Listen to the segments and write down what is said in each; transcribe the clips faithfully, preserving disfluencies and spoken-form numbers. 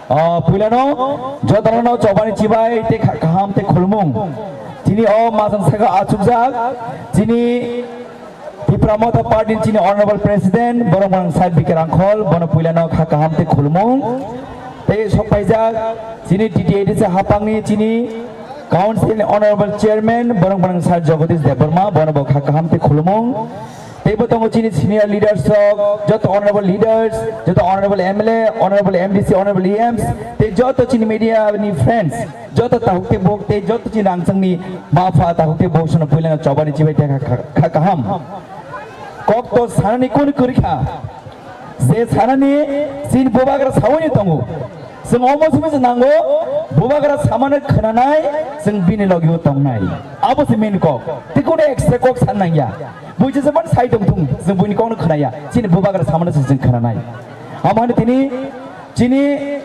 Ah, puilano jotono chobani chibai tei kha-, kaham tei khulumung. Chini o majang saka achukjak, chini Tipra Motha Party chini Honorable President, borok mang Sir B K Rangkhol, bono puilano kha kaham tei khulumung. Tei sokpaijak, chini T T A D C hapangni chini Council ni Honorable Chairman, borok mang Sir Jagadish Debbarma, bono bo kha kaham tei khulumung. Teibo tongo chini senior leaders rok, joto honorable leaders, joto honorable M L A, honorable M D C, honorable E Ms, tei joto chini media ni friends, joto tahuk tei bok tei joto chini rangchangni ma pha tahuk tei bok sono puilano chobani chibai tei kha, kha, kha kaham. Kok to sanani kuni kwrwi kha, je sanani chini bubagra sawini tongo. Chwng omo simi se nango, bubagra samano khwnanai, chwng bini logibo tongnai. Abo se main kok. Tei kono extra kok san nangya. Buijasa man sai tong thung, chwng buini kokno khwnaya. Chini bubagra samano se chwng khwnanai. Amo hani tini, chini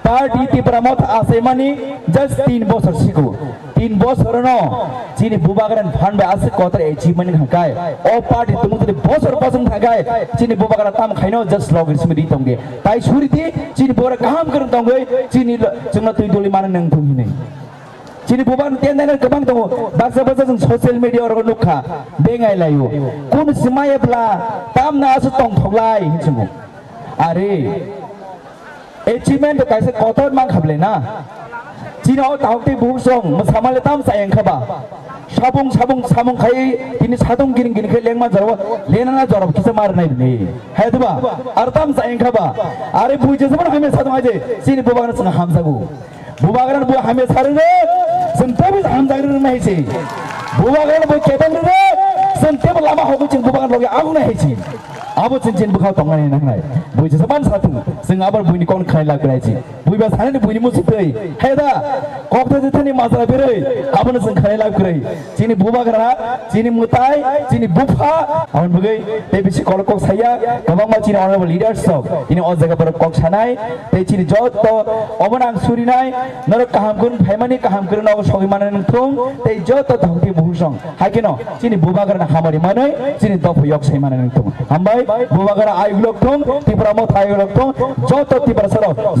party Tipra Motha achaimani just tin bosor siku. Tin bosorono chini bubagrani phan bai aswk kotor achievement hwnkhai. O party tumung tini bosor bosor hwnkhai. Chini bubagra tam khaino just logir simi di tongge. Tai suri di chini bubagra kaham kwrwng tongwi chini lo-, chwngno twi doli mano nang thung hinwi. Chini bubagra ten ten kwbang tongo. Baksa baksa chwng social media oro nukha. Bengai laio. Kun simaya bla tamna aswk tongthoklai hinwi chwngo. Are, achievement to kaisa kotor man khablai na. Chini o tahuk tei buhuk song, mwsamale tam chayang khaba. Sabung, sabung, samung khai, tini satung gini, gini khai lengma jorbo, lenana jorbo kisa mar nai ni. Hai diba? Ar tam chayang khaba. Are bui je saban hamya satung aje, chini bubagra chwng hamjago. Bubagra bu hamya sari re, chwng tebi hamjagri nai si. Bubagra bu ketang re, chwng tebi lama hogo chwng bubagra logi agung nai si. Abo chwng chini bwkhao tongnani nangnai. Buijasa man satung. Chwng abar buini kokno khwnai lab kwrai chi. Buiba sanani buini muchuk twi. Hai da? Kokthai jithani majra berwi. Abono chwng khwnai lab kwrai. Chini bubagra, chini mwtai, chini bupha. Aboni bagwi tei bisi kolok kok saya. Kwbangma chini honorable leaders rok. Tini o jaga borok kok sanai. Tei chini joto omono ang surinai. Norok kaham kwrwng phaimani, kaham kwrwng nogo sogwi manani wngthung. Tei joto thangti buhusong. Hai kheno chini bubagrano hamari manwi chini dopha yok sai manani wngthung. Hambai, bubagra ayuk lok thung, Tipra Motha ayuk lok thung, joto Tiprasa rok.